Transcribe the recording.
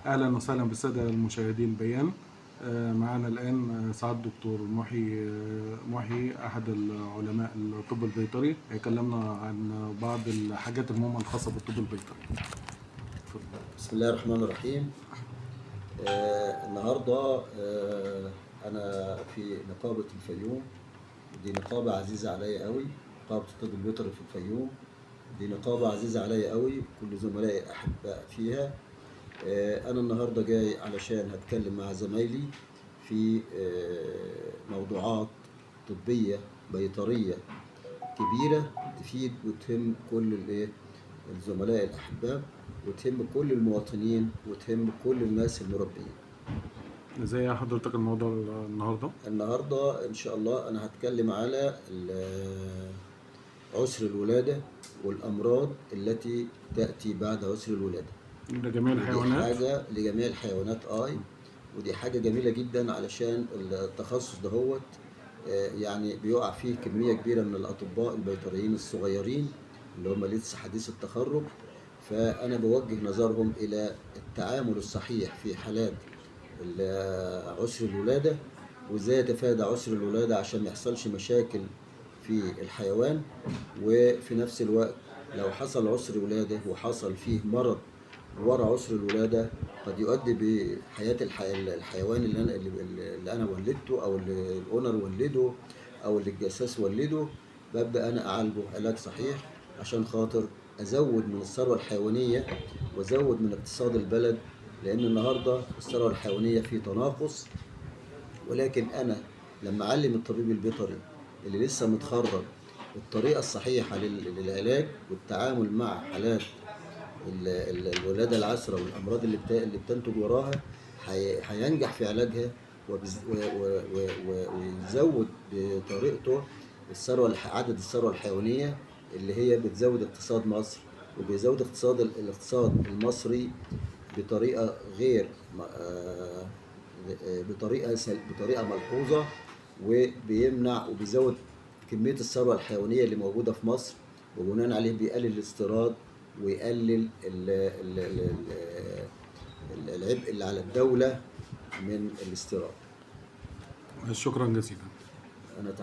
اهلا وسهلا بالساده المشاهدين بيان. معنا الان سعادة الدكتور محي احد العلماء الطب البيطري، هيكلمنا عن بعض الحاجات المهمة الخاصة بالطب البيطري. اتفضل. بسم الله الرحمن الرحيم. النهارده انا في نقابة الفيوم. دي نقابة عزيزه عليا قوي، نقابة الطب البيطري في الفيوم. دي نقابة عزيزه عليا قوي، كل زملائي احباء فيها. انا النهارده جاي علشان هتكلم مع زمايلي في موضوعات طبية بيطريه كبيرة تفيد وتهم كل الايه الزملاء الاحباب، وتهم كل المواطنين، وتهم كل الناس المربيين. ازاي حضرتك الموضوع النهارده؟ النهارده ان شاء الله انا هتكلم على عسر الولادة والامراض التي تاتي بعد عسر الولادة. لجميع ودي الحيوانات. حاجة لجميع الحيوانات. ودي حاجة جميلة جدا علشان التخصص دهوت يعني بيقع فيه كمية كبيرة من الاطباء البيطريين الصغيرين اللي هم لسه حديث التخرج. فانا بوجه نظرهم الى التعامل الصحيح في حالات عسر الولاده، وازاي يتفادى عسر الولادة عشان ما يحصلش مشاكل في الحيوان. وفي نفس الوقت لو حصل عسر ولاده وحصل فيه مرض ورا عسر الولادة قد يؤدي بحياة الحيوان اللي انا ولدته، او اللي ال owner ولده، او اللي الجساس ولده. ببدا انا اعالجه علاج صحيح عشان خاطر ازود من الثروة الحيوانية وازود من اقتصاد البلد، لان النهارده الثروة الحيوانية في تناقص. ولكن انا لما اعلم الطبيب البيطري اللي لسه متخرج الطريقة الصحيحة للعلاج والتعامل مع حالات الولادة العسرة والامراض اللي بتنتج وراها، هينجح في علاجها ويزود بطريقته الثروة عدد الثروة الحيوانية اللي هي بتزود اقتصاد مصر، وبيزود الاقتصاد المصري بطريقة غير بطريقة ملحوظه، وبيمنع وبيزود كمية الثروة الحيوانية اللي موجودة في مصر، وبناء عليه بيقلل الاستيراد ويقلل العبء اللي على الدولة من الاستيراد. شكرا جزيلا. انا تحت